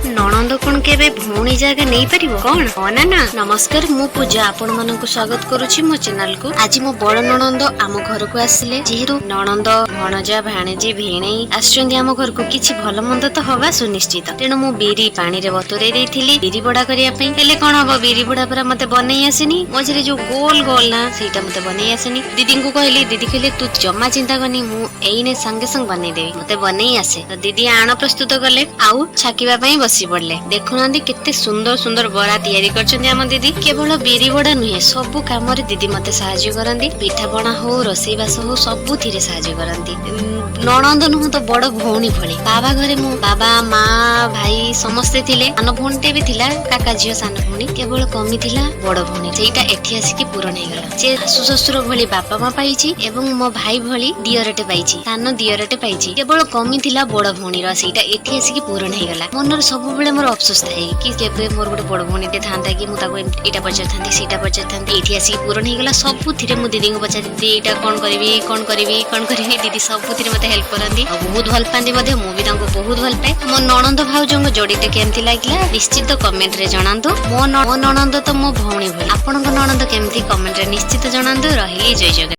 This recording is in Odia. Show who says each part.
Speaker 1: ନଣନ୍ଦ କଣ କେବେ ଭଉଣୀ ଜାଗା ନେଇପାରିବ କଣ? ହଁ ନା ନା? ନମସ୍କାର, ମୁଁ ପୂଜା, ଆପଣମାନଙ୍କୁ ସ୍ୱାଗତ କରୁଛି ମୋ ଚ୍ୟାନେଲକୁ। ଆଜି ମୋ ବଡ ନଣନ୍ଦ ଆମ ଘରକୁ ଆସିଲେ। ଯେହେତୁ ନଣନ୍ଦ, ଭଣଜା, ଭାଣିଜୀ, ଭିଣେଇ ଆସିଛନ୍ତି ଆମ ଘରକୁ, କିଛି ଭଲ ମନ୍ଦ ତ ହବା ସୁନିଶ୍ଚିତ। ତେଣୁ ମୁଁ ବିରି ପାଣିରେ ବତୁରେଇ ଦେଇଥିଲି ବିରି ବଡା କରିବା ପାଇଁ। ହେଲେ କଣ ହବ, ବିରି ବଡା ପୁରା ମତେ ବନେଇ ଆସିନି। ମଝିରେ ଯୋଉ ଗୋଲ ଗୋଲ ନା, ସେଇଟା ମତେ ବନେଇ ଆସେନି। ଦିଦିଙ୍କୁ କହିଲି, ଦିଦି କହିଲେ, "ତୁ ଜମା ଚିନ୍ତା କରନି, ମୁଁ ଏଇନେ ସାଙ୍ଗେ ସାଙ୍ଗେ ବନେଇଦେବି, ମତେ ବନେଇ ଆସେ।" ତ ଦିଦି ଆଣ ପ୍ରସ୍ତୁତ କଲେ ଆଉ ଛାକିବା ପାଇଁ ବସି ପଡିଲେ। ଦେଖୁନାହାନ୍ତି, କେତେ ସୁନ୍ଦର ସୁନ୍ଦର ବରା ତିଆରି କରିଛନ୍ତି ଆମ ଦିଦି। କେବଳ ବିରି ବଡା ନୁହେଁ, ସବୁ କାମରେ ଦିଦି ମତେ ସାହାଯ୍ୟ କରନ୍ତି। ପିଠା ପଣା ହଉ, ରୋଷେଇ ବାସ ହଉ, ସବୁଥିରେ ସାହାଯ୍ୟ କରନ୍ତି। ନଣନ୍ଦ ନୁହଁ ତ ବଡ ଭଉଣୀ ଭଳି। ବାବା ଘରେ ମୁଁ, ବାବା, ମା, ଭାଇ ସମସ୍ତେ ଥିଲେ। ସାନ ଭଉଣୀଟେ ବି ଥିଲା, କାକା ଝିଅ ସାନ ଭଉଣୀ। କେବଳ କମି ଥିଲା ବଡ ଭଉଣୀ, ସେଇଟା ଏଠି ଆସିକି ପୂରଣ ହେଇଗଲା। ସେ ଶାଶୁ ଶ୍ୱଶୁର ଭଳି ବାପା ମା ପାଇଛି ଏବଂ ମୋ ଭାଇ ଭଳି ଦିଅରଟେ ପାଇଛି, ସାନ ଦିଅରଟେ ପାଇଛି। କେବଳ କମି ଥିଲା ବଡ ଭଉଣୀର, ସେଇଟା ଏଠି ଆସିକି ପୂରଣ ହେଇଗଲା। ମନରେ ସବୁବେଳେ ମୋର ଅଫସୋସ ଥାଏ କି କେବେ ମୋର ଗୋଟେ ବଡ ଭଉଣୀଟେ ଥାନ୍ତା କି, ମୁଁ ତାକୁ ଏମିତି ଏଇଟା ପଚାରିଥାନ୍ତି, ସେଇଟା ପଚାରିଥାନ୍ତି। ଏଇଠି ଆସିକି ପୂରଣ ହେଇଗଲା। ସବୁଥିରେ ମୁଁ ଦିଦିଙ୍କୁ ପଚାରି, "ଦିଦି, ଏଇଟା କଣ କରିବି, କଣ କରିବି, କଣ କରିବି?" ଦିଦି ସବୁଥିରେ ମତେ ହେଲ୍ପ କରନ୍ତି ଆଉ ବହୁତ ଭଲ ପାଆନ୍ତି ମଧ୍ୟ। ମୁଁ ବି ତାଙ୍କୁ ବହୁତ ଭଲ ପାଏ। ମୋ ନଣନ୍ଦ ଭାଉଜଙ୍କ ଯୋଡ଼ିଟା କେମିତି ଲାଗିଲା, ନିଶ୍ଚିତ କମେଣ୍ଟରେ ଜଣାନ୍ତୁ। ମୋ ନଣନ୍ଦ ତ ମୋ ଭଉଣୀ ଭଳି। ଆପଣଙ୍କ ନଣନ୍ଦ କେମିତି, କମେଣ୍ଟରେ ନିଶ୍ଚିତ ଜଣାନ୍ତୁ। ରହିଲି, ଜୟ ଜଗନ୍ନାଥ।